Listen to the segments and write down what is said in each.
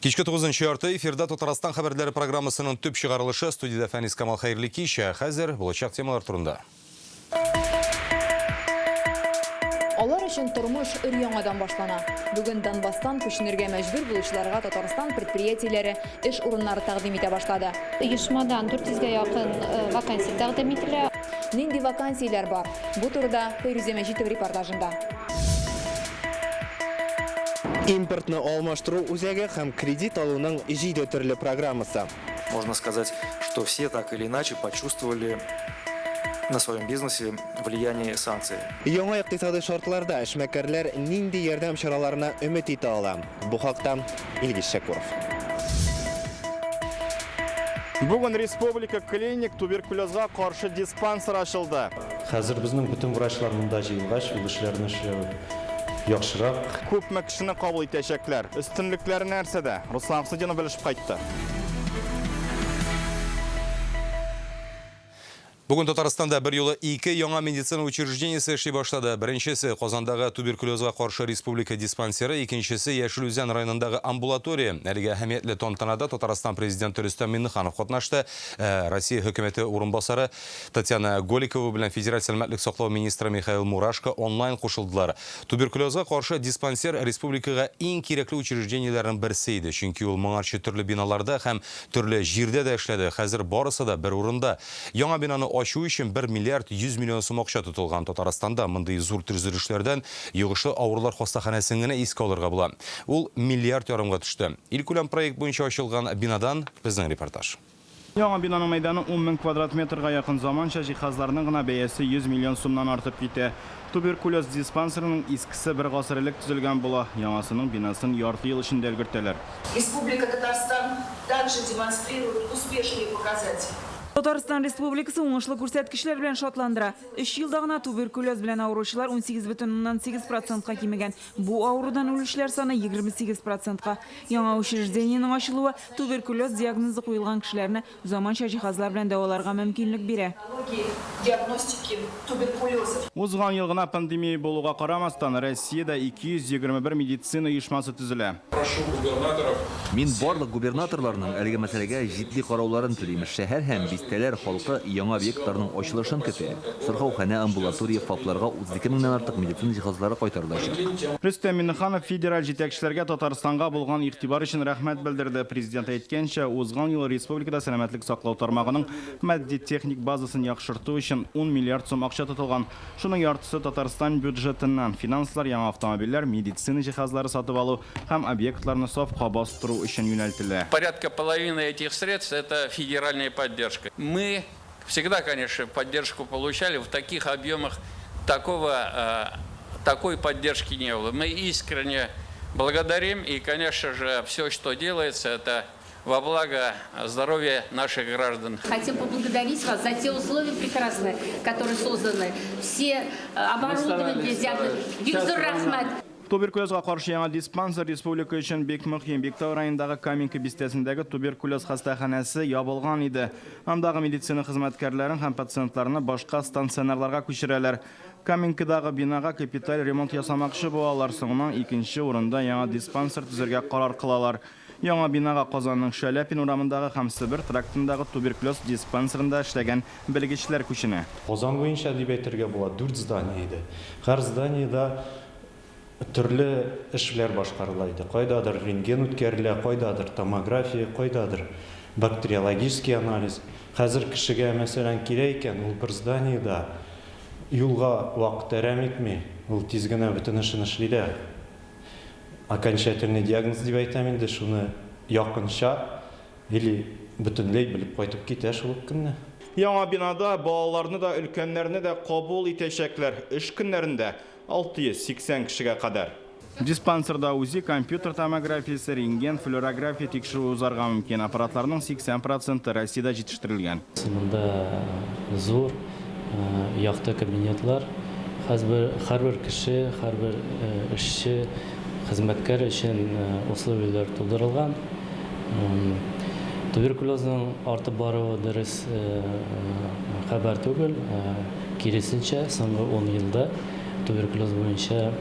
Кичке тугызынчы ярты эфирда Татарстан хәбәрләре программасының төп чыгарылышы. Студиядә Фәнис Камал, хәерле кич. Ә хәзер булачак темалар турында. Алар өчен тормыш өр-яңадан башлана. Бүген Донбасстан күченергә мәҗбүр булучыларга Татарстан предприятиеләре эш урыннары тәкъдим итә башлады. Оешмадан 400 гә якын вакансия тәкъдим ителә. Нинди вакансияләр бар? Бу турыда Фәйрүзә Мәҗитова репортажында. Импортны алмаштыру үзәге һәм кредит алуның җиде төрле программасы. Можно сказать, что все так или иначе почувствовали на своем бизнесе влияние санкций. Яңа икътисадый шартларда эшмәкәрләр нинди ярдәм чараларына өмет итә ала? Бу хакта Илгиз Шәкүров. Бүген Республика клиник туберкулезга каршы диспансер ачылды. Хәзер безнең бөтен врачлар монда җыелгач, ул эшләрне эшләү яхшырак. Күпме кешене кабул итәчәкләр? Өстенлекләре нәрсәдә? Руслан Хусетдинов белешеп кайтты. Бүген Татарстанда бер юлы ике яңа медицина учреждениесе эшли башлады. Беренчесе Казандагы туберкулезга каршы республика диспансеры, икенчесе Яшел Үзән районындагы амбулатория. Әлеге әһәмиятле тантанада Татарстан президенты Рөстәм Миңнеханов катнашты. Ә Россия хөкүмәте урынбасары Татьяна Голикова белән федераль сәламәтлек саклау министры Михаил Мурашко онлайн кушылдылар. Туберкулезга каршы диспансер республикага иң кирәкле учреждениеләрнең берсе иде, чөнки ул моңарчы төрле биналарда һәм төрле җирдә дә эшләде, хәзер барысы да бер урында. Яңа бинаны ачу өчен 1 миллиард 100 миллион сум акча тотылган. Татарстанда мондый зур төзелешләрдән йогышлы авырулар хастаханәсен генә искә алырга була. Ул миллиард ярымга төште. Илкүләм проект буенча ачылган бинадан безнең репортаж. Яңа бинаның мәйданы 10 мең квадрат метрга якын, заманча җиһазларның гына бәясе 100 миллион сумнан артып китә. Туберкулез диспансерының искесе бер гасыр элек төзелгән була, яңасының бинасын ярты ел эчендә өлгертәләр. Республика Татарстан также демонстрирует успешные показатели. Татарстан Республикасы уңышлы күрсәткечләр белән шатландыра. Өч елда гына туберкулез белән авыручылар 18,8 процентка кимегән. Бу авырудан үлүчеләр саны 28 процентка. Яңа учреждениенең ачылуы туберкулез диагнозы куелган кешеләрне заманча җиһазлар белән дәваларга мөмкинлек бирә. Диагностики туберкулеза. Узган ел гына пандемия булуга карамастан, Россиядә 221 медицина оешмасы төзелә. Прошу губернаторов. Мин барлык губернаторларның әлеге мәсьәләгә җитди карауларын телим. Шәһәр һәм бистәләр халкы яңа объектларның ачылышын көтә. Сырхауханә, амбулатория, ФАПларга 32 меңнән артык медицина җиһазлары кайтарылачак. Рөстәм Миңнеханов федераль җитәкчеләргә Татарстанга булган игътибар өчен рәхмәт белдерде. Президент әйткәнчә, узган ел республикада сәламәтлек саклау тармагының матди-техник базасын яхшырту өчен 10 миллиард сум акча тотылган. Шуның яртысы Татарстан бюджетыннан. Финанслар яңа автомобильләр, медицина җиһазлары сатып алу һәм объектларны сафка бастыру өчен юнәлтелә. Порядка половины этих средств это федеральная поддержка. Мы всегда, конечно, поддержку получали в таких объемах такого, такой поддержки не было. Мы искренне благодарим и, конечно же, все, что делается, это во благо здоровья наших граждан. Хотим поблагодарить вас за те условия прекрасные, которые созданы. Все оборудование, Бик зур рәхмәт. Туберкулезга каршы яңа диспансер республика өчен бик мөһим. Биктау районындагы Каменка бистәсендәге туберкулез хастаханәсе ябылган иде. Андагы медицина хезмәткәрләрен һәм пациентларны башка стационарларга күчерәләр. Каменкадагы бинага капиталь ремонт ясамакчы булалар. Соңыннан икенче урында яңа диспансер төзергә карар кылалар. Яңа бинага Казанның Шаляпин урамындагы һәм Себер трактындагы туберкулез диспансерында эшләгән белгечләр күченә. Казан буенча дип әйтергә була, дүрт здание иде. Һәр зданиедә төрле эшләр башкарыла иде. Кайдадыр рентген үткәрелә, кайдадыр томография, кайдадыр бактериологический анализ. Хәзер кешегә, мәсәлән, килә икән, ул бер зданиедә юлга вакыт әрәм итми, ул тиз генә бөтен эшен эшли дә. Окончательный диагноз дип әйтәм инде, шуны якынча или бөтенләй белеп кайтып китә шул ук көнне. Яңа бинада балаларны да, өлкәннәрне дә кабул итәчәкләр. Эш көннәрендә 680 кешегә кадәр. Диспансерда УЗИ, компьютер томографиясе, рентген, флюорография тикшерүе узарга мөмкин. Аппаратларның 80 проценты Россиядә җитештерелгән. Монда зур, якты кабинетлар. Һәрбер кеше, һәрбер эшче, хезмәткәр өчен условияләр тудырылган. Туберкулезның артып баруы дөрес хәбәр түгел. Киресенчә, соңгы ун елда туберкулез буенча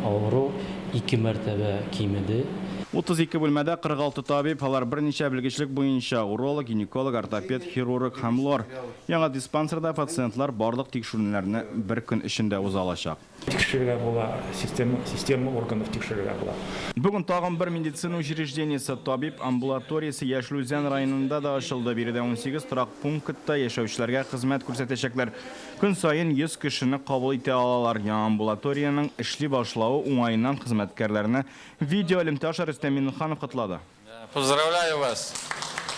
авыру ике мәртәбә кимеде. 32 бүлмәдә 46 табиб, алар берничә белгечлек буенча: уролог, гинеколог, ортопед, хирург һәм лор. Яңа диспансерда пациентлар барлык тикшеренүләрне бер көн эчендә уза алачак. Тикшерергә була, система органов тикшерергә була. Бүген тагын бер медицина учреждениесе, табиб амбулаториясе Яшел Үзән районында да ачылды. Биредә 18 торак пунктта яшәүчеләргә хезмәт күрсәтәчәкләр. Көн саен 100 кешене кабул итә алалар. Яңа амбулаториянең эшли башлавы уңаеннан хезмәткәрләрне видеоэлемтә аша Рөстәм Миңнеханов котлады. Поздравляю вас!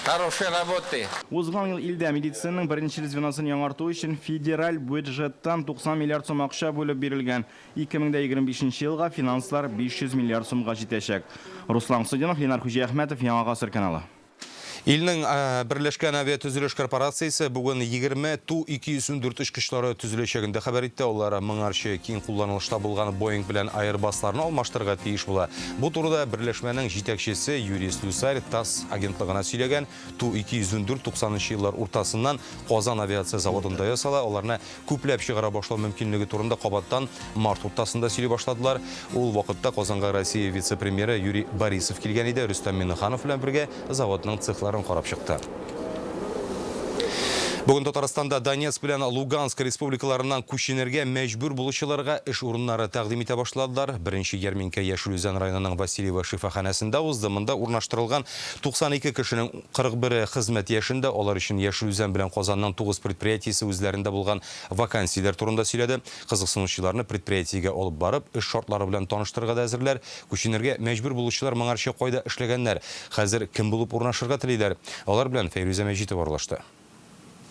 Хорошей работы! Узган ел илдә медицинаның беренчел звеносын яңарту өчен федераль бюджеттан 90 миллиард сум акча бүлеп бирелгән. 2025 елга финанслар 500 миллиард сумга җитәчәк. Руслан Судинов, Ленар Хуҗиәхмәтов, Яңа Гасыр каналы. Илнең Берләшкән авиатөзелеш корпорациясе бүген 20 Ту-214 очкычлары төзеләчәген дә хәбәр итте. Алар моңарчы киң кулланылышта булган Боинг белән Airbus-ларны алмаштырырга тиеш була. Бу турыда берләшмәнең җитәкчесе Юрий Слюсарь ТАСС агентлыгына сөйләгән. Ту-214 90 еллар уртасыннан Казан авиация заводында ясала. Аларны күпләп чыгара башлау мөмкинлеге турында кабаттан март уртасында сөйли башладылар. Ул вакытта Казанга Россия вице-премьеры Юрий Борисов килгән иде. Рөстәм Миңнеханов белән бергә заводның цехларын карап чыкты. Бүген Татарстанда Донецк белән Луганск республикаларыннан күченергә мәҗбүр булучыларга эш урыннары тәкъдим итә башладылар. Беренче ярминкә Яшел Үзән районының Васильево шифаханәсендә узды. Монда урнаштырылган 92 кешенең 41-е хезмәт яшендә. Алар өчен Яшел Үзән белән Казанның 9 предприятиесе үзләрендә булган вакансияләр турында сөйләде. Кызыксынучыларны предприятиегә алып барып, эш шартлары белән таныштырырга да әзерләр. Күченергә мәҗбүр булучылар моңарчы кайда эшләгәннәр, хәзер кем булып урнашырга телиләр? Алар белән Фәйрүзә Мәҗитова аралашты.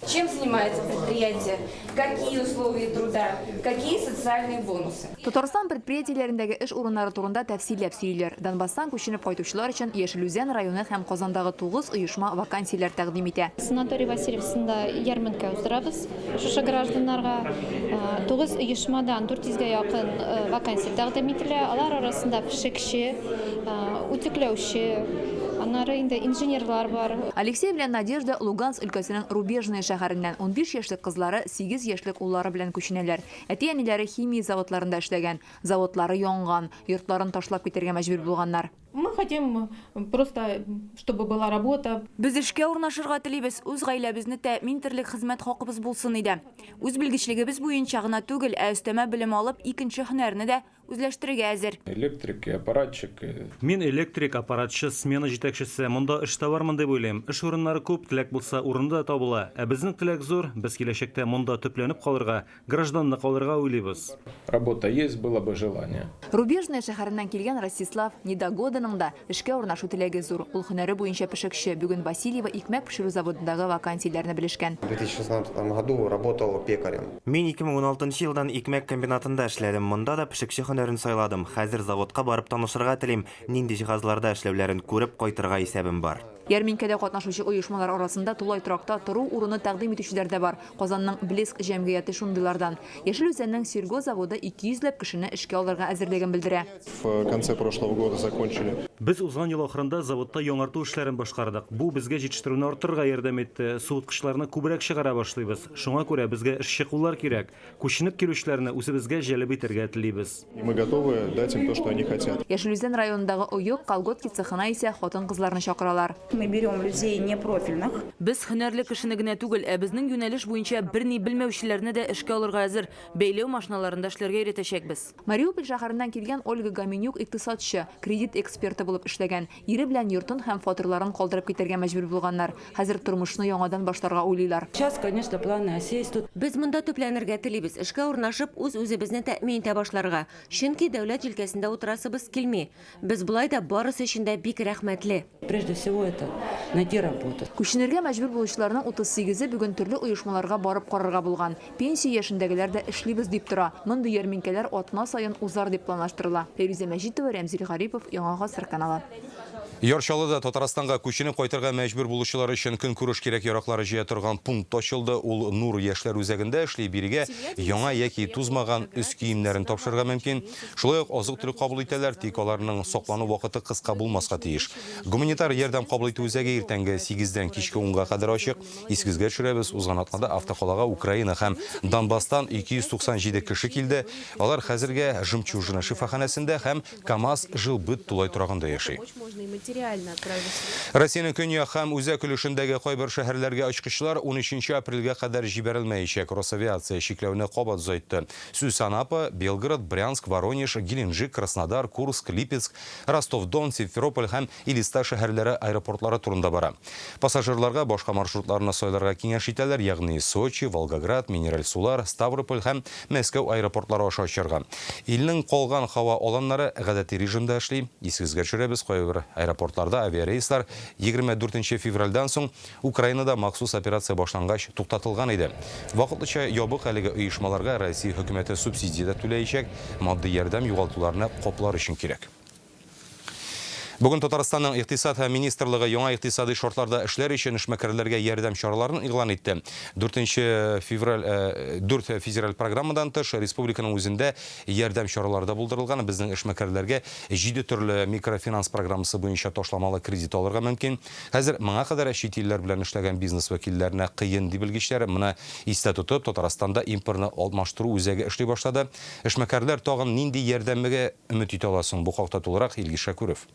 Чем занимается предприятие, какие условия труда, какие социальные бонусы. Татарстан предприятиеләрендәге эш урыннары турында тәфсилләп сөйлиләр. Донбасстан күченеп кайтучылар өчен Яшел Үзән районы һәм Казандагы 9 оешма вакансияләр тәкъдим итә. Санаторий Васильевсында ярминкә уздырабыз. Шушы гражданнарга 9 оешмадан 400гә якын вакансия тәкъдим ителә. Алар арасында пешекче, үтүкләүче, аннары инде инженерлар бар. Алексей белән Надежда Луганск өлкәсенең Рубежное шәһәреннән 15 яшьлек кызлары, 8 яшьлек уллары белән күченәләр. Әти-әниләре химия заводларында эшләгән. Заводлары янган, йортларын ташлап китәргә мәҗбүр булганнар. Мы хотим просто, чтобы была работа. Без эшкә урнашырга телибез, үз гаиләбезне тәэмин итерлек хезмәт хакыбыз булсын иде. Үз белгечлегебез буенча гына түгел, ә өстәмә белем алып, икенче һөнәрне дә үзләштерергә әзер. Электрик, аппаратчик. Мин электрик, аппаратчы, смена җитәкчесе. Монда эш табармын дип уйлыйм. Эш урыннары күп, теләк булса, урыны да табыла. Ә безнең теләк зур, без киләчәктә монда төпләнеп калырга, гражданлык алырга уйлыйбыз. Работа есть, было бы желание. Рубежное шәһәреннән килгән Ростислав Недогоданың да эшкә урнашу теләге зур. Ул һөнәре буенча пешекче. Бүген Васильево икмәк пешерү заводындагы вакансияләрне белешкән. В 2016 году работал пекарем. Мин 2016 елдан икмәк комбинатында эшләдем. Монда да пешекче һөнәрен сайладым. Хәзер заводка барып танышырга телим. Нинди җиһазларда эшләүләрен күреп кайтырга исәбем бар. Ярминкәдә катнашучы оешмалар арасында тулай торакта тору урыны тәкъдим итүчеләр дә бар. Казанның Блеск җәмгыяте шундыйлардан. Яшел Үзәннең Серго заводы 200 ләп кешене эшкә алырга әзерлеген белдерә. В конце прошлого года закончили. Без узган ел ахырында заводта яңарту эшләрен башкардык. Бу безгә җитештерүне арттырырга ярдәм итте. Суыткычларны күбрәк чыгара башлыйбыз. Шуңа күрә безгә эшче куллар кирәк. Күченеп килүчеләрне үзебезгә җәлеп итәргә телибез. И мы готовы дать им то, что они хотят. Яшел Үзән районындагы Оек колготки цехына исә хатын-кызларны чакыралар. Мы берем людей непрофильных. Без һөнәрле кешене генә түгел, ә безнең юнәлеш буенча берни белмәүчеләрне дә эшкә алырга әзер. Бәйләү машиналарында эшләргә өйрәтәчәкбез. Мариуполь шәһәреннән килгән Ольга Гоменюк икътисадчы, кредит эксперты булып эшләгән. Ире белән йортын һәм фатирларын калдырып китәргә мәҗбүр булганнар. Хәзер тормышны яңадан башларга уйлыйлар. Сейчас, конечно, планы осесть тут. Без монда төпләнергә телибез, эшкә урнашып, үз-үзебезне тәэмин итә башларга. Чөнки дәүләт җилкәсендә утырасыбыз килми. Без болай да барысы өчен дә бик рәхмәтле. Прежде всего это найти работу. Күченергә мәҗбүр булучыларның 38-е бүген төрле оешмаларга барып карарга булган. Пенсия яшендәгеләр дә эшлибез дип тора. Мондый ярминкәләр атна саен узар дип планлаштырыла. Фәйрүзә Мәҗитова, Рәмзил Гарипов, Яңа Гасыр каналы. Яр Чаллыда Татарстанга күченеп кайтырга мәҗбүр булучылар өчен көнкүреш кирәк-яраклары җыя торган пункт ачылды. Ул Нур яшьләр үзәгендә эшли. Бирегә яңа яки тузмаган өс киемнәрен тапшырырга мөмкин. Шулай ук азык-төлек кабул итәләр, тик аларның саклану вакыты кыска булмаска тиеш. Гуманитар ярдәм кабул итү үзәге иртәнге сигездән кичке унга кадәр ачык. Исегезгә төшерәбез, узган атнада автокалага Украина һәм Донбасстан 297 кеше килде. Алар хәзергә Жемчужина шифаханәсендә һәм КАМАЗ жилбыт тулай торагында яши. Россиянең көньяк һәм үзәк өлешендәге кайбер шәһәрләргә очкычлар унөченче апрельгә кадәр җибәрелмәячәк. Росавиация чикләүне кабат озайтты. Сүз Анапа, Белгород, Брянск, Воронеж, Геленджик, Краснодар, Курск, Липецк, Ростов-Дон, Симферополь һәм Элиста шәһәрләре аэропортлары турында бара. Пассажирларга башка маршрутларны сайларга киңәш итәләр, ягъни Сочи, Волгоград, Минераль Сулар, Ставрополь һәм Мәскәү аэропортлары аша очарга. Илнең калган һава аланнары гадәти режимда эшли. Исегезгә төшерәбез, кайбер аэропортларда авиарейслар 24 нче февральдән соң Украинада махсус операция башлангач туктатылган иде. Вакытлыча ябык әлеге оешмаларга Россия хөкүмәте субсидия дә түләячәк, матди ярдәм югалтуларны каплар өчен кирәк. Бүген Татарстанның Икътисад һәм министрлыгы яңа икътисадый шартларда эшләр өчен эшмәкәрләргә ярдәм чараларын игълан итте. Дүртенче февраль, дүрт федераль программадан тыш, республиканың үзендә ярдәм чаралары да булдырылган. Безнең эшмәкәрләргә җиде төрле микрофинанс программасы буенча ташламалы кредит алырга мөмкин. Хәзер моңа кадәр чит илләр белән эшләгән бизнес вәкилләренә кыен, ди белгечләр. Моны истә тотып, Татарстанда импортны алмаштыру үзәге эшли башлады. Эшмәкәрләр тагын нинди ярдәмгә өмет итә ала соң? Бу хакта тулырак Илгиз Шәкүров.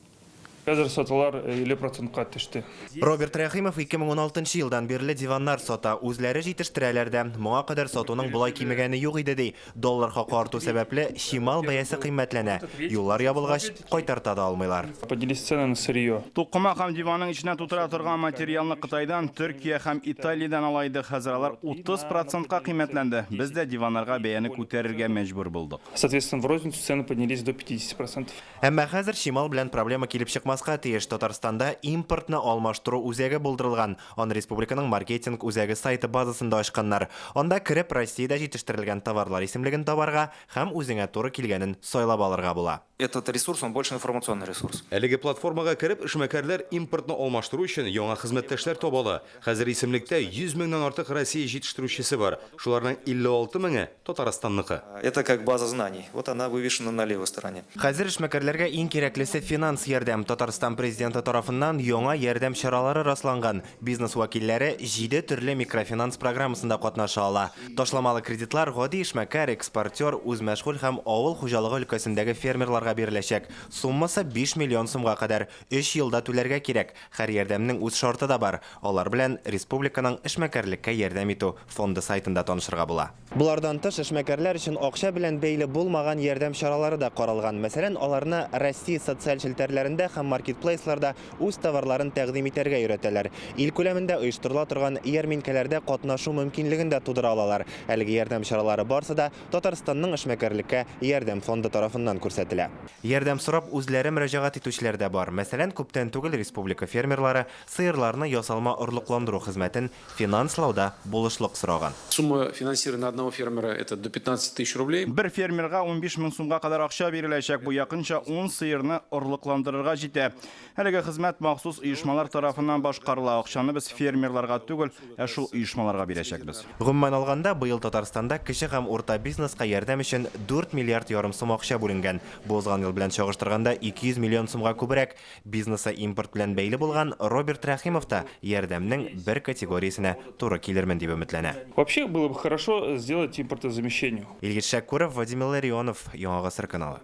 Хәзер сатулар 50 процентка төште. Роберт Рәхимов 2016 елдан бирле диваннар сата. Үзләре җитештерәләр дә. Моңа кадәр сатуның болай кимегәне юк иде, ди. Доллар хакы арту сәбәпле, чимал бәясе кыйммәтләнә. Юллар ябылгач, кайтарта да алмыйлар. Поднялись цены на сырье. Тукыма һәм диванның эченә тутыра торган материалны Кытайдан, Төркия һәм Италиядән ала идек, хәзер алар 30 процентка кыйммәтләнде. Без дә диваннарга бәяне күтәрергә мәҗбүр булдык. Соответственно, в розницу цены поднялись до 50 процентов. Әмма хәзер чимал белән проблема килеп чыкмаска тиеш. Татарстанда импортны алмаштыру үзәге булдырылган. Аны республиканың маркетинг үзәге сайты базасында ачканнар. Анда кереп, Россиядә җитештерелгән товарлар исемлеген табарга һәм үзеңә туры килгәнен сайлап алырга була. Этот ресурс, он больше информационный ресурс. Әлеге платформага кереп, эшмәкәрләр импортны алмаштыру өчен яңа хезмәттәшләр таба ала. Хәзер исемлектә 100 меңнән артык Россия җитештерүчесе бар, шуларның 56 меңе, Татарстанныкы. Это как база знаний. Вот она вывешена на левой стороне. Хәзер эшмәкәрләргә иң кирәклесе, финанс ярдәм. Татарстан Президенты тарафыннан яңа ярдәм чаралары расланган. Бизнес вәкилләре җиде төрле микрофинанс программасында катнаша ала. Ташламалы кредитлар гади эшмәкәр, экспортер, үзмәшгуль һәм авыл хуҗалыгы өлкәсендәге фермерларга биреләчәк. Суммасы 5 миллион сумга кадәр. Өч елда түләргә кирәк. Һәр ярдәмнең үз шарты да бар. Алар белән республиканың Эшмәкәрлеккә ярдәм итү фонды сайтында танышырга була. Болардан тыш, эшмәкәрләр өчен акча белән бәйле булмаган ярдәм чаралары да каралган. Мәсәлән, аларны Россия социаль челтәрләрендә һәм маркетплейсларда үз товарларын тәкъдим итәргә өйрәтәләр. Ил күләмендә оештырыла торган ярминкәләрдә катнашу мөмкинлеген дә тудыра алалар. Әлеге ярдәм чаралары барсы да Татарстанның Эшмәкәрлеккә ярдәм фонды тарафыннан күрсәтелә. Ярдәм сорап үзләре мөрәҗәгать итүчеләр дә бар. Мәсәлән, күптән түгел республика фермерлары сыерларны ясалма орлыкландыру хезмәтен финанслауда булышлык сораган. Сумма финансирования на одного фермера это до 15 тысяч рублей. Бер фермерга 15 мең сумга кадәр акча биреләчәк, бу якынча ун сыерны орлыкландырырга җитә. Әлеге хезмәт махсус оешмалар тарафыннан башкарыла, акчаны без фермерларга түгел, ә шул оешмаларга бирәчәкбез. Гомумән алганда, быел Татарстанда кече һәм урта бизнеска ярдәм өчен дүрт миллиард ярым сум акча бүленгән. Бу узган ел белән чагыштырганда 200 миллион сумга күбрәк. Бизнесы импорт белән бәйле булган Роберт Рәхимов та ярдәмнең бер категориясенә туры килермен дип өметләнә. Вообще было бы хорошо сделать импортозамещение. Илгиз Шәкүров, Вадим Илларионов, Яңа Гасыр каналы.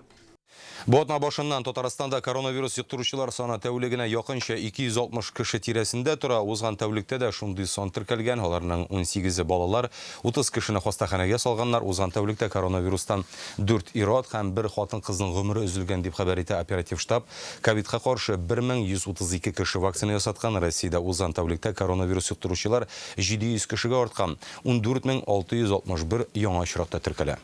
Бу атна башыннан Татарстанда коронавирус йоктыручылар саны тәүлегенә якынча 260 кеше тирәсендә тора. Узган тәүлектә дә шундый сан теркәлгән. Аларның унсигезе балалар. 30 кешене хастаханәгә салганнар. Узган тәүлектә коронавирустан дүрт ир-ат һәм бер хатын-кызның гомере өзелгән, дип хәбәр итә оператив штаб. Ковидка каршы 1132 кеше вакцина ясаткан. Россиядә узган тәүлектә коронавирус йоктыручылар 700 кешегә арткан. 14661 яңа очрак та теркәлә.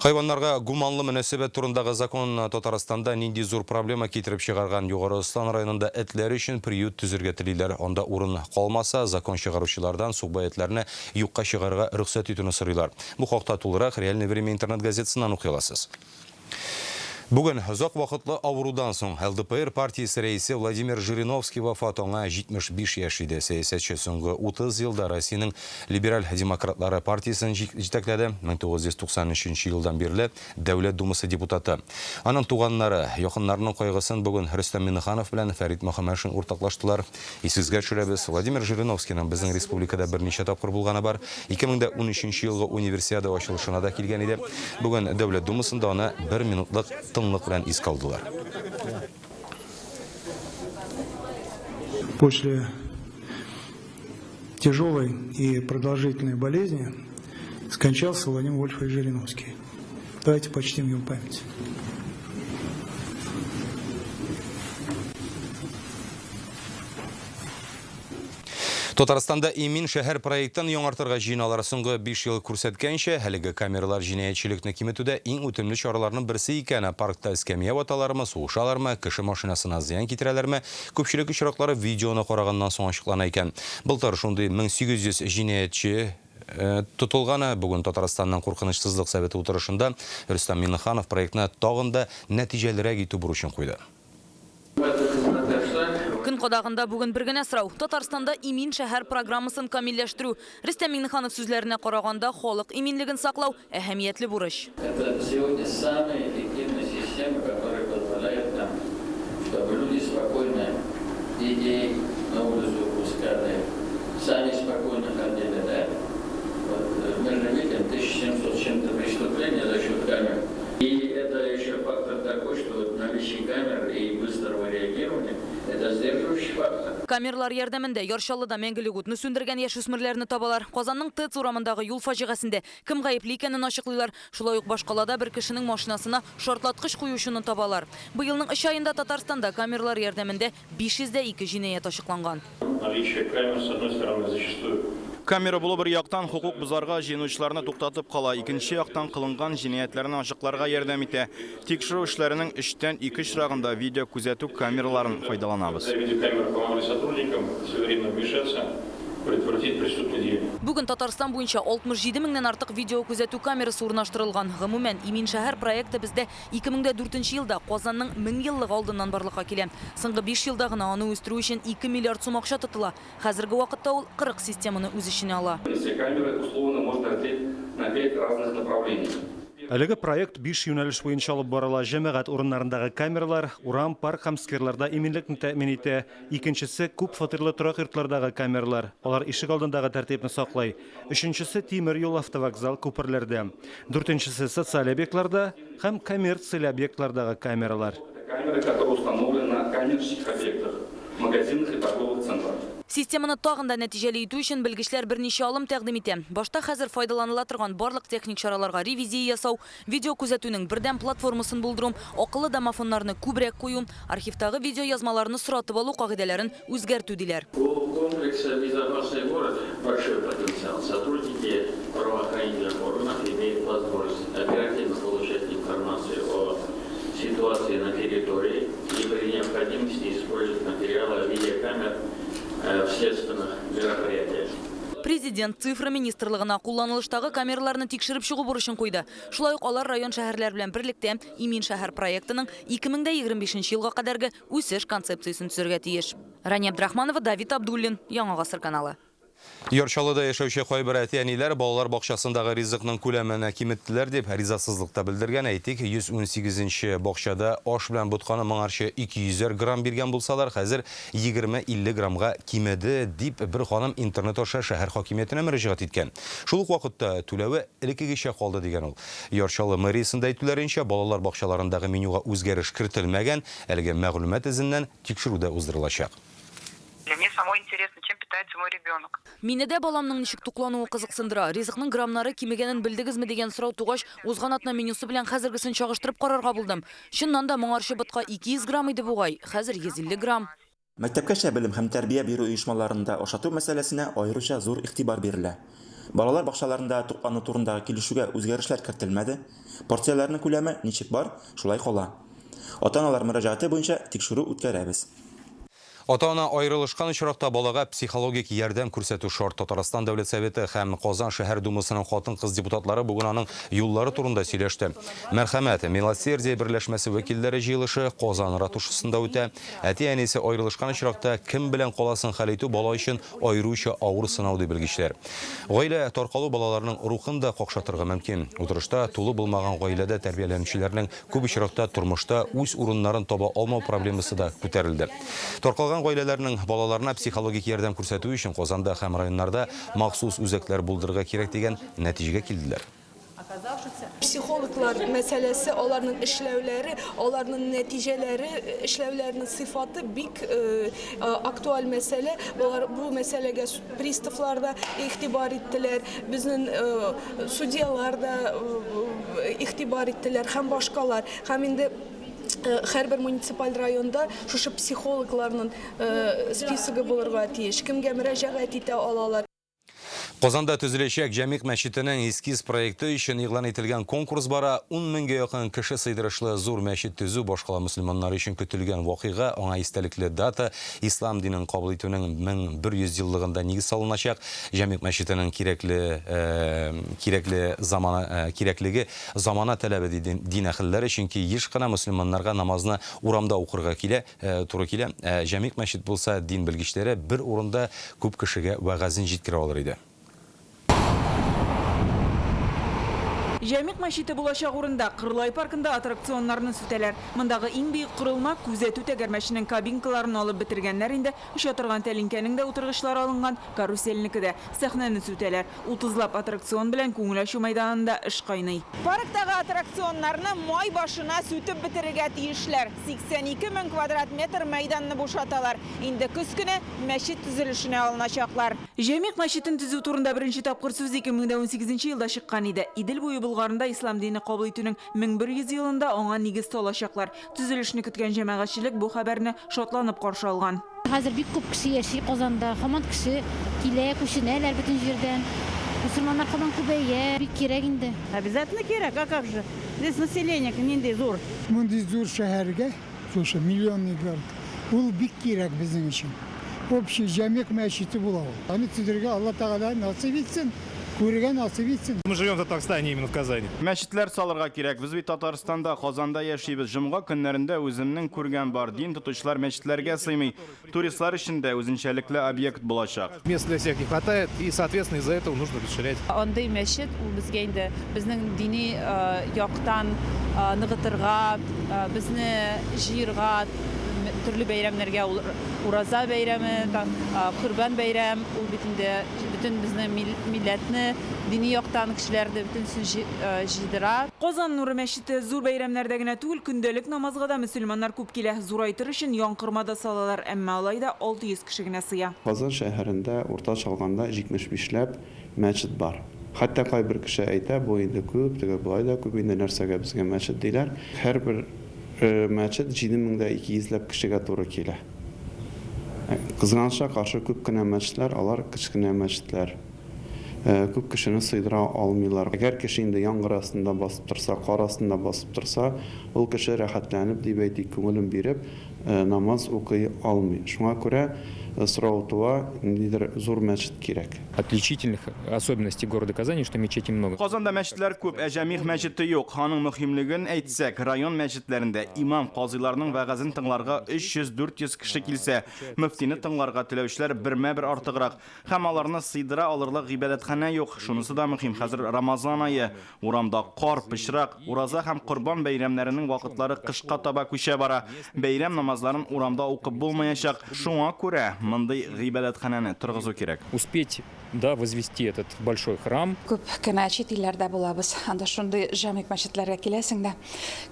Хайваннарга гуманлы мөнәсәбәт турындагы закон Татарстанда нинди зур проблема китереп чыгарган? Югары Ослан районында этләр өчен приют төзергә телиләр. Анда урын калмаса, закон чыгаручылардан сукбай этләрне юкка чыгарырга рөхсәт итүне сорыйлар. Бу хакта тулырак Реальное время интернет-газетасыннан укый аласыз. Бүген озак вакытлы авырудан соң ЛДПР партиясе рәисе Владимир Жириновский вафат, аңа 75 яшь иде. Сәясәтче соңгы 30 елда Россиянең Либераль демократлары партиясен җитәкләде, 1993 елдан бирле Дәүләт Думасы депутаты. Аның туганнары, якыннарының кайгысын бүген Рөстәм Миңнеханов белән Фәрит Мөхәммәтшин уртаклаштылар. Исегезгә төшерәбез, Владимир Жириновскийның безнең республикада берничә тапкыр булганы бар. 2013 елгы Универсиада ачылышына да килгән иде. Бүген Дәүләт Думасында аны бер минутлык тынлык белән искә алдылар. После тяжелой и продолжительной болезни скончался Владимир Вольфович Жириновский. Давайте почтим его память. Татарстанда Имин шәһәр проектын яңартырга җыеналар. Соңгы 5 ел күрсәткәнчә, әлеге камералар җинаятьчелекне киметүдә иң үтемле чараларның берсе икән. Паркта эскәмия ваталармы, сугышалармы, кеше машинасына зыян китерәләрме, күпчелек очраклары видеоны караганнан соң ачыклана икән. Былтыр шундый 1800 җинаятьче тотылганы. Бүген Татарстанның куркынычсызлык советы утырышында Рөстәм Миңнеханов проектны тагын да нәтиҗәлерәк итү бурычын куйды. Көн кадагында бүген бер генә сорау, Татарстанда Имин шәһәр программасын камилләштерү. Рөстәм Миңнеханов сүзләренә караганда, халык иминлеген саклау, әһәмиятле бурыч. Это сегодня самая эффективная система, которая позволяет нам, чтобы люди спокойно детей на улицу пускали, сами спокойно ходили, да? Вот мы же видим 1700 с чем-то преступлений за счет камер. И это еще фактор такой, что вот наличие камер и быстрого реагирования – это сдерживающий фактор. Камералар ярдәмендә Яр Чаллыда мәңгелек утны сүндергән яшүсмерләрне табалар. Казанның ТЭЦ урамындагы юл фаҗигасендә кем гаепле икәнен ачыклыйлар. Шулай ук башкалада бер кешенең машинасына шартлаткыч куючыны табалар. Быелның өч аенда Татарстанда камералар ярдәмендә 502 җинаять ачыкланган. Наличие камер, с одной стороны, зачастую Камера булу бер яктан хокук бозарга җыенучыларны туктатып кала, икенче яктан кылынган җинаятьләрне ачыкларга ярдәм итә. Тикшерү эшләренең өчтән ике очрагында видеокүзәтү камераларын файдаланабыз. Видеокамеры помогли сотрудникам своевременно вмешаться, предотвратить преступные деяния. Бүген Татарстан буенча 67 меңнән артык видеокүзәтү камерасы урнаштырылган. Гомумән, Имин шәһәр проекты бездә 2004 елда Казанның 1000 еллыгы алдыннан барлыкка килә. Соңгы биш елда гына аны үстерү өчен 2 миллиард сум акча тотыла. Хәзерге вакытта ул 40 системаны үз эченә ала. Все камеры условно можно разделить на 5 разных направлений. Әлеге проект биш юнәлеш буенча алып барыла. Җәмәгать урыннарындагы камералар урам, парк һәм скверларда иминлекне тәэмин итә. Икенчесе, күп фатирлы торак йортлардагы камералар. Алар ишек алдындагы тәртипне саклый. Өченчесе, тимер юл, автовокзал, күперләрдә. Дүртенчесе, социаль объектларда һәм коммерцияле объектлардагы камералар. Камеры, которые установлены на коммерческих объектах, магазинах и торговых центрах. Системаны тагын да нәтиҗәле итү өчен белгечләр берничә алым тәкъдим итә. Башта хәзер файдаланыла торган барлык техник чараларга ревизия ясау, видеокүзәтүнең бердәм платформасын булдыру, акыллы домофоннарны күбрәк кую, архивтагы видеоязмаларны соратып алу кагыйдәләрен үзгәртү, диләр. У комплекса «Безопасный город» большой потенциал. Сотрудники правоохранительных органов имеют возможность оперативно получать информацию о ситуации на территории и при необходимости использовать материалы видеокамер в следственных мероприятиях. Президент цифра министрлыгына кулланылыштагы камераларны тикшереп чыгу бурычын куйды. Шулай ук алар район-шәһәрләр белән берлектә Имин шәһәр проектының 2025 елга кадәрге үсеш концепциясен төзергә тиеш. Рания Абдрахманова, Давид Абдуллин, Яңа гасыр каналы. Яр Чаллыда яшәүче кайбер әти-әниләр балалар бакчасындагы ризыкның күләменә киметтеләр дип ризасызлык та белдергән. Әйтик, 118 нче бакчада аш белән ботканы моңарчы 200 грамм биргән булсалар, хәзер 20-50 граммга кимеде, дип бер ханым интернет аша шәһәр хакимиятенә мөрәҗәгать иткән. Шул ук вакытта түләве элеккегечә калды, дигән ул. Яр Чаллы мэриясендә әйтүләренчә, балалар бакчаларындагы менюга үзгәреш кертелмәгән, әлеге мәгълүмат эзеннән тикшерү дә уздырылачак. Мне самой интересно, чем питается мой ребенок. Мине дә баламның ничек туклануы кызыксындыра. Ризыкның граммнары кимегәнен белдегезме дигән сорау тугач, узган атна менюсы белән хәзергесен чагыштырып карарга булдым. Чыннан да, моңарчы ботка 200 грамм иде бугай, хәзер 150 грамм. Мәктәпкәчә белем һәм тәрбия бирү оешмаларында ашату мәсьәләсенә аеруча зур игътибар бирелә. Балалар бакчаларында туклану турындагы килешүгә үзгәрешләр кертелмәде, порцияләрнең күләме ничек бар, шулай кала. Ата-аналар мөрәҗәгате буенча тикшерү үткәрәбез. Ата-ана аерылышкан очракта балага психологик ярдәм күрсәтү шарт. Татарстан Дәүләт Советы һәм Казан шәһәр Думасының хатын-кыз депутатлары бүген аның юллары турында сөйләште. Мәрхәмәт, Милосердие берләшмәсе вәкилләре җыелышы Казан ратушасында үтә. Әти-әнисе аерылышкан очракта кем белән каласын хәл итү бала өчен аеруча авыр сынау, ди белгечләр. Гаилә таркалу балаларның рухын да какшатырга мөмкин. Утырышта тулы булмаган гаиләдә тәрбияләнүчеләрнең Күп очракта тормышта үз урыннарын таба алмау проблемасы да күтәрелде. Таркалган гаиләләрнең балаларына психологик ярдәм күрсәтү өчен Казанда һәм районнарда махсус үзәкләр булдырырга кирәк дигән нәтиҗәгә килделәр. Психологлар мәсьәләсе, аларның эшләүләре, аларның нәтиҗәләре, эшләүләренең сыйфаты бик актуаль мәсьәлә. Болар бу мәсьәләгә приставлар да игътибар иттеләр, безнең судьялар да игътибар иттеләр һәм башкалар. Һәм инде һәрбер муниципаль районда шушы психологларның списогы булырга тиеш, кемгә мөрәҗәгать итә алалар. Казанда төзеләчәк Җәмигъ мәчетенең эскиз проекты өчен игълан ителгән конкурс бара. Ун меңгә якын кеше сыйдырышлы зур мәчет төзү башкала мөселманнары өчен көтелгән вакыйга, аңа истәлекле дата, Ислам динен кабул итүнең 1100 еллыгында нигез салыначак. Җәмигъ мәчетенең кирәкле кирәкле замана кирәклеге замана таләбе ди дин әһелләре, чөнки еш кына мөселманнарга намазны урамда укырга килә, туры килә. Ә Җәмигъ мәчет булса, дин белгечләре бер урында күп кешегә вәгазен җиткерә алыр иде. Җәмигъ мәчете булачак урында, Кырлай паркында аттракционнарны сүтәләр. Мондагы иң биек корылма, күзәтү тәгәрмәченең кабинкаларын алып бетергәннәр инде, оча торган тәлинкәнең дә утыргычлары алынган, карусельнеке дә. Сәхнәне сүтәләр. Утызлап аттракцион белән күңел ачу мәйданында эш кайный. Парктагы аттракционнарны май башына сүтеп бетерергә тиешләр. 82 мең квадрат метр мәйданны бушаталар. Инде көз көне мәчет төзелешенә алыначаклар. Җәмигъ мәчетен төзү турында беренче тапкыр сүз 2018 нче елда чыккан иде. Идел буе Болгарында ислам дине кабул итүнең 1100 елында аңа нигез салачаклар. Төзелешне көткән җәмәгатьчелек бу хәбәрне шатланып каршы алган. Хәзер бик күп кеше яши Казанда, һаман кеше килә, күченәләр бөтен җирдән. Мөселманнар һаман күбәя, бик кирәк инде. Обязательно кирәк, а как же? Здесь население нинди зур. Мондый зур шәһәргә Шушы миллионный город. Ул бик кирәк безнең өчен. Общий Җәмигъ мәчете була ул. Аны төзергә Алла Тәгалә насыйп итсен, күрергә насыйп итсен. Мы живем в Татарстане, именно в Казани. Мәчетләр салырга кирәк. Без бит Татарстанда, Казанда яшибез. Җомга көннәрендә үземнең күргән бар, дин тотучылар мәчетләргә сыймый. Туристлар өчен дә үзенчәлекле объект булачак. Мест для всех не хватает, и, соответственно, из-за этого нужно расширять. Андый мәчет ул безгә инде безнең дини яктан ныгытырга, безне җыерга, төрле бәйрәмнәргә, ул Ураза бәйрәме, Корбан бәйрәм, ул бит инде бөтен безнең милләтне, дини яктан кешеләрне бөтенесен җыйдыра. Казан нуры мәчете зур бәйрәмнәрдә генә түгел, көндәлек намазга да мөселманнар күп килә. Зурайтыр өчен янкорма да салалар, әмма алай да 600 кеше генә сыя. Казан шәһәрендә уртача алганда 75 ләп мәчет бар. Хәтта кайбер кеше әйтә, бу инде күп, теге болай да күп инде, нәрсәгә безгә мәчет, диләр. Һәрбер мәчет 7200 ләп кешегә туры килә. Кызганычка каршы, күп кенә мәчетләр, алар кечкенә мәчетләр. Күп кешене сыйдыра алмыйлар. Әгәр кеше инде яңгыр астында басып торса, кар астында басып торса, ул кеше рәхәтләнеп, дип әйтик, күңелен биреп, намаз укый алмый. Шуңа күрә сорау туа, ниндидер зур мәчет кирәк. Отличительных особенностей города Казани, что мечетей много. Казанда мәчетләр күп, ә Җәмигъ мәчете юк. Аның мөһимлеген әйтсәк, район мәчетләрендә имам-казыйларның вәгазен тыңларга 300-400 кеше килсә, мөфтине тыңларга теләүчеләр бермә-бер артыграк. Һәм аларны сыйдыра алырлык гыйбадәтханә юк. Шунысы да мөһим, хәзер Рамазан ае. Урамда кар, пычрак. Ураза һәм Корбан бәйрәмнәренең вакытлары кышка таба күчә бара. Бәйрәм намазларын урамда укып булмаячак. Шуңа күрә мондый гыйбадәтханәне торгызу кирәк. Успеть, да, возвести этот большой храм. Күп кенә чит илләрдә булабыз. Анда шундый җамигъ мәчетләргә киләсең дә,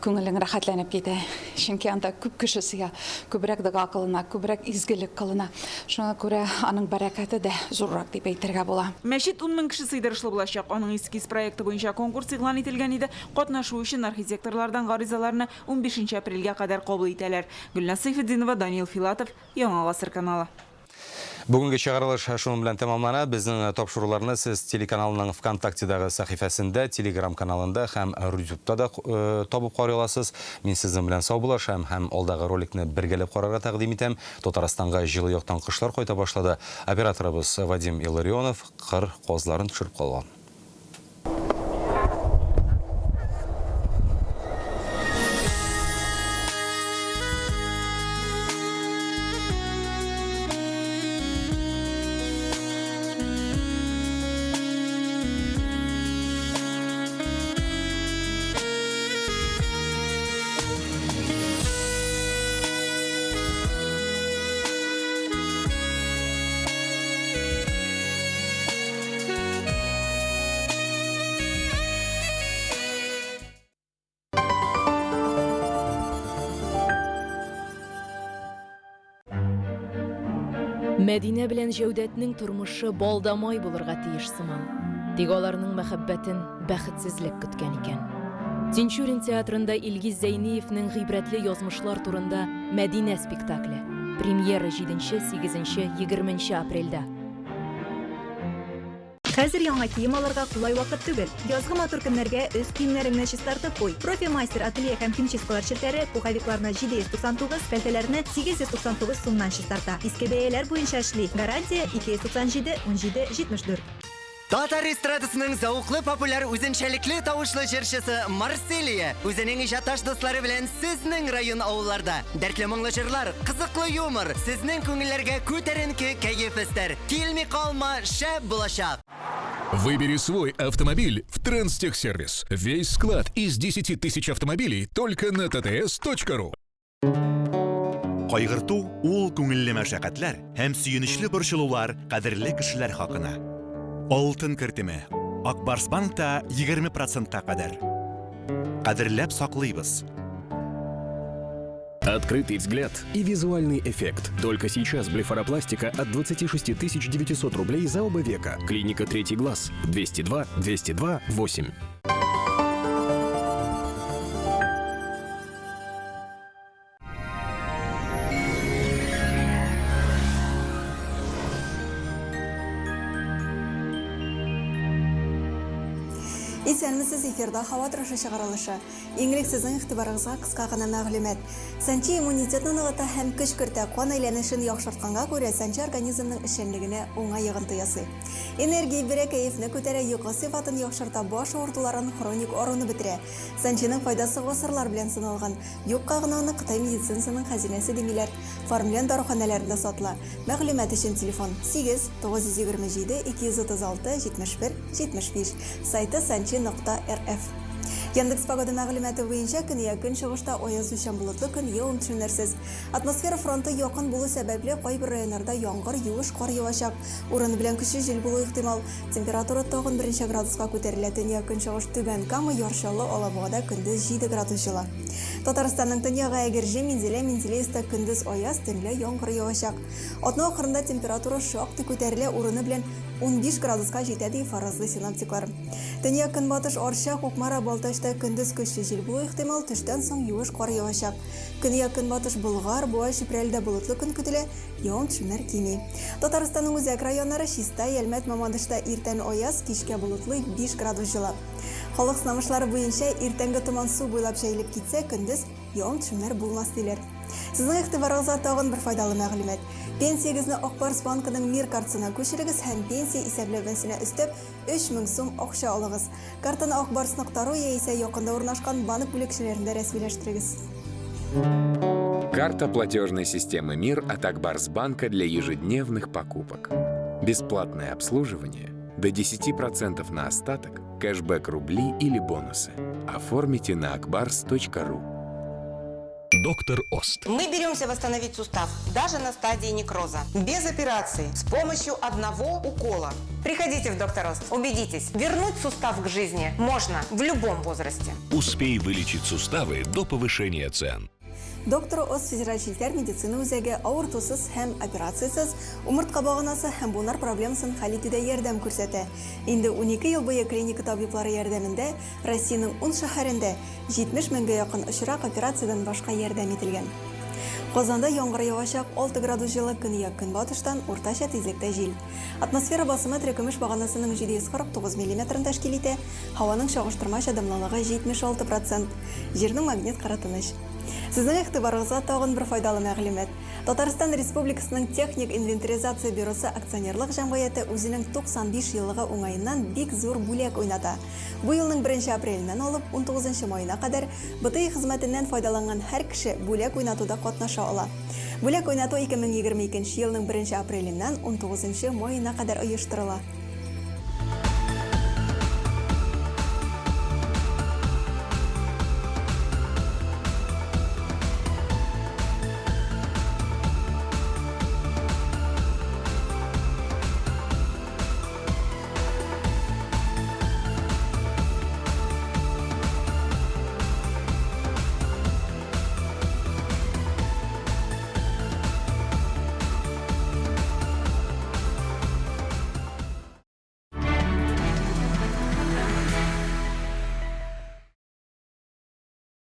Күңелең рәхәтләнеп китә. Чөнки анда күп кеше сыя, күбрәк дога кылына, күбрәк изгелек кылына. Шуңа күрә аның бәрәкәте дә зуррак дип әйтергә була. Мәчет ун мең кеше сыйдырышлы булачак. Аның эскиз проекты буенча конкурс игълан ителгән иде. Катнашу өчен архитекторлардан гаризаларны унбишенче апрельгә кадәр кабул итәләр. Гөлназ Сәйфетдинова, Даниил Филатов, Яңа гасыр каналы. Бүгенге чыгарылыш шуның белән тәмамлана. Безнең тапшыруларны сез телеканалның ВКонтактедагы сәхифәсендә, Telegram каналында һәм Рутюбта да табып карый аласыз. Мин сезнең белән саубуллашам һәм алдагы роликны бергәләп карарга тәкъдим итәм. Татарстанга җылы яктан кошлар кайта башлады. Операторыбыз Вадим Илларионов кыр казларын төшереп калган. Мәдинә белән Җәүдәтнең тормышы бал да май булырга тиеш сыман. Тик аларның мәхәббәтен бәхетсезлек көткән икән. Тинчурин театрында Илгиз Зәйниевнең гыйбрәтле язмышлар турында Мәдинә спектакле. Премьера 7, 8, 20 апрельдә. Хәзер яңа кием алырга кулай вакыт түгел. Язгы матур көннәргә өс киемнәреңне чистартып куй. Профи Мастер ателье һәм химчисткалар челтәре пуховикларны 799, пәлтәләрне 899 сумнан чистарта. Иске бәяләр буенча эшли. Гарантия 297 17 74. Татар эстрадасының зәвыклы, популяр, үзенчәлекле тавышлы җырчысы Марселия үзенең иҗатташ дуслары белән сезнең район авылларда. Дәртле моңлы җырлар, кызыклы юмор сезнең күңелләргә күтәренке кәеф өстәр. Килми калма, шәп булачак! Выбери свой автомобиль в Транстехсервис. Весь склад из 10 тысяч автомобилей только на tts.ru. Кайгырту ул күңелле мәшәкатьләр һәм сөенечле борчылулар кадерле кешеләр хакына. Алтын кертеме Ак Барс банкта 20 процентка кадәр. Кадерләп саклыйбыз. Открытый взгляд и визуальный эффект. Только сейчас блефаропластика от 26 900 рублей за оба века. Клиника «Третий глаз». 202 202 8. Исәнмесез, эфирда һава торышы чыгарылышы. Иң элек сезнең игътибарыгызга кыска гына мәгълүмат. Сәнче иммунитетны ныгыта һәм көч кертә, кан әйләнешен яхшыртканга күрә, сәнче организмның эшчәнлегенә уңай йогынты ясый. Энергия бирә, кәефне күтәрә, йокы сыйфатын яхшырта, баш авыртуларын, хроник аруны бетерә. Сәнченең файдасы гасырлар белән сыналган. Юкка гына аны Кытай медицинасының хәзинәсе димиләр. Фармлен даруханәләрендә сатыла. Мәгълүмат өчен телефон, 8 927 236 71 75. Сайты санчи нокта рф. Яндекс Погода мәгълүматы буенча, көньяк-көнчыгышта аязучан болытлы көн, явым-төшемнәрсез. Атмосфера фронты якын булу сәбәпле, кайбер районнарда яңгыр, юеш кар явачак. Урыны белән көчле җил булу ихтимал. Температура тагын берничә градуска күтәрелә. Төньяк-көнчыгыш Түбән Кама, Яр Чаллы, Алабугада көндез 7 градус җылы. Татарстанның төньягы Әгерҗе, Минзәлә, Менделеевскта көндез аяз, төнлә яңгыр явачак. Атна ахырында температура шактый күтәрелә, урыны белән 15 градуска җитә, ди фаразлый синоптиклар. Төньяк-көнбатыш Арча, Кукмара, Балтачта көндез көчле җил булу ихтимал, төштән соң юеш кар явачак. Көньяк-көнбатыш Болгар, Буа, Чүпрәледә болытлы көн көтелә, явым-төшемнәр кими. Татарстанның үзәк районнары, Чистай, Әлмәт, Мамадышта иртән аяз, кичкә болытлы, 5 градус җылы. Халык сынамышлары буенча, иртәнге томан су буйлап җәелеп китсә, көндез явым-төшемнәр булмас, диләр. Сезнең игътибарыгызга тагын бер файдалы мәгълүмат. Пенсиягезне Ак Барс банкының Мир картасына күчерегез һәм пенсия исәпләмәсенә өстәп 3000 сум акча алыгыз. Картаны Ак Барс нокта ру яисә якында урнашкан банк бүлекчәләрендә рәсмиләштерегез. Карта платежной системы МИР от Акбарс банка для ежедневных покупок. Бесплатное обслуживание до 10% на остаток, кэшбэк рубли или бонусы. Оформите на akbars.ru. Доктор Ост. Мы беремся восстановить сустав даже на стадии некроза. Без операции, с помощью одного укола. Приходите в Доктор Ост, убедитесь, вернуть сустав к жизни можно в любом возрасте. Успей вылечить суставы до повышения цен. Доктор Ост федераль челтәр медицина үзәге авыртусыз һәм операциясез умыртка баганасы һәм буыннар проблемасын хәл итүдә ярдәм күрсәтә. Инде 12 ел буе клиника табиблары ярдәмендә Россиянең ун шәһәрендә 70 меңгә якын очрак операциядән башка ярдәм ителгән. Казанда яңгыр явачак, 6 градус җылы, көньяк-көнбатыштан уртача тизлектә җил. Атмосфера басымы терекөмеш баганасының 749 миллиметрын тәшкил итә, һаваның чагыштырмача дымлылыгы 76 процент. Җирнең магнит кыры тыныч. Сезнең игътибарыгызга тагын бер файдалы мәгълүмат. Татарстан Республикасының Техник инвентаризация бюросы акционерлык җәмгыяте үзенең 95 еллыгы уңаеннан бик зур бүләк уйната. Бу елның беренче апреленнән алып унтугызынчы маена кадәр БТИ хезмәтеннән файдаланган һәр кеше бүләк уйнатуда катнаша ала. Бүләк уйнату 2022 елның беренче апреленнән унтугызынчы маена кадәр оештырыла.